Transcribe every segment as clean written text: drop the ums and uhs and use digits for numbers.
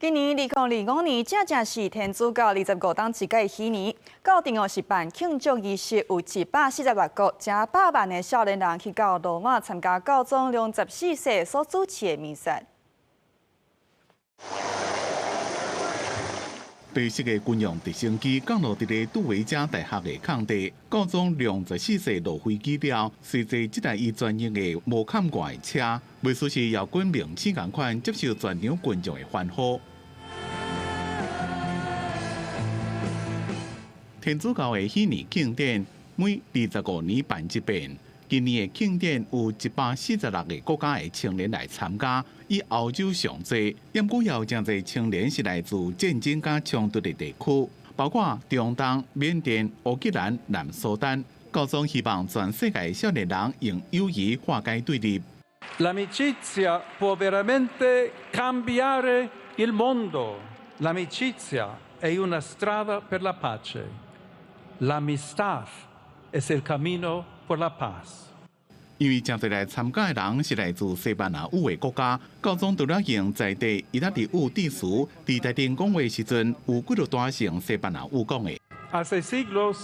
今年2025年正正是天主教25冬一屆禧年，教廷哦是辦慶祝儀式，有146國成百萬的少年人去到羅馬參加教宗良十四世所主持的彌撒。白色的軍用直升機降落佇咧杜維加大學的空地，教宗良十四世落飛機了，隨坐這台伊專用的無崁蓋的車，袂輸是搖滾明星仝款，接受全場群眾的歡呼。天主教的禧年慶典每25年辦一遍，今年的慶典有146個國家的青年來參加，以歐洲上濟，毋過也有誠濟青年是來自戰爭佮衝突的地區，包括中東、緬甸、烏克蘭、南蘇丹。教宗希望全世界少年人用友誼化解對立。 L'amicizia può veramente cambiare il mondo. L'amicizia è una strada per la pace. L'amistad es el camino por la paz. 因為誠濟來參加的人是來自西班牙語的國家，教宗除了用在地意大利語致辭，佇台頂講話時陣，有幾落段是用西班牙語講的。 Hace siglos,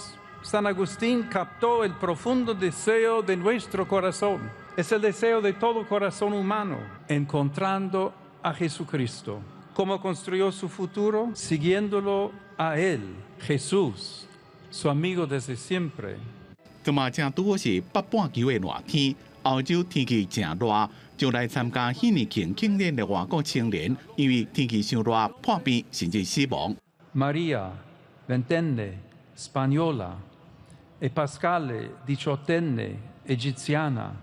San Agustín captó el profundo deseo de nuestro corazón. Es el deseo de todo corazón humano, encontrando a Jesucristo. ¿Cómo construyó su futuro? Siguiéndolo a él, Jesús, su amigo desde siempre. 這馬正拄好是北半球的熱天，歐洲天氣誠熱，就來參加禧年慶慶典的外國青年，因為天氣傷熱，破病甚至死亡。 María, ventenne, spagnola, e Pascale, diciottenne, egiziana.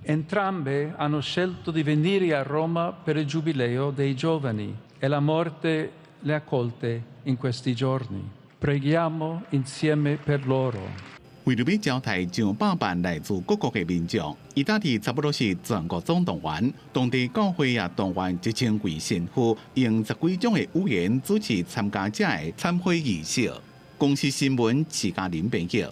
Entrambe hanno scelto di venire a Roma per il Giubileo dei giovani e la morte le ha colte in questi giorni. Preghiamo insieme per loro. 為著欲招待上百萬來自各國的民眾，意大利差不多是全國總動員，當地教會也動員1000位神父，用十幾種的語言主持參加者的懺悔儀式。公視新聞徐嘉玲編譯。